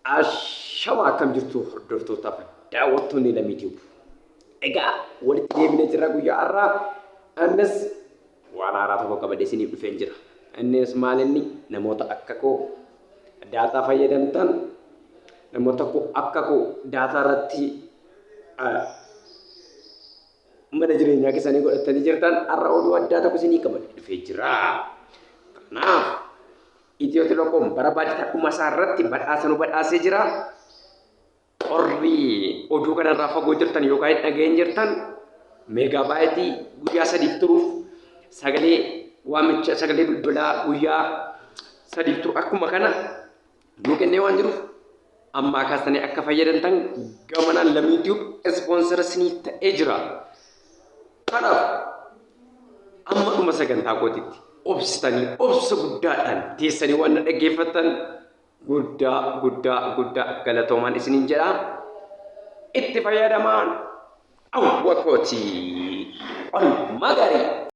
Ashama, akkam jirtu hordoftootaaf daawwattoonni Lammii Tube? Egaa walitti deebinee jirra guyyaa har'aa. Innis waan haaraa tokko qabadhee isiniif dhufeen jira. Innis maal inni? Namoota akka koo daataa fayyadamtan, namoota akka koo daataa irratti mana jireenyaa keessanii godhatanii jirtan, har'a oduu addaa tokko isinii qabadhee dhufee jira. Kanaaf Itiyoo Telekoom bara baajata dhuma isaa irratti badhaasa nu badhaasee jira. Warri oduu kanarraa fagoo jirtan yookaan hin dhageenye jirtan, meegaabaayitii guyyaa 3f turuuf, sagalee waamicha sagalee bilbilaa guyyaa 3f turu akkuma kana nuu kennee waan jiruuf, ammaa kaastanii akka fayyadamtan gamanaan Lammii Tube ispoonsara isinii ta'ee jira. Kanaaf amma dhuma sagantaa kootitti obsitanii, obsa guddaadhaan teessanii waan na dhaggeeffattan guddaa guddaa guddaa galatoomaan isiniin jedha. Itti fayyadamaan hawwa kooti. Oolmaa gaarii.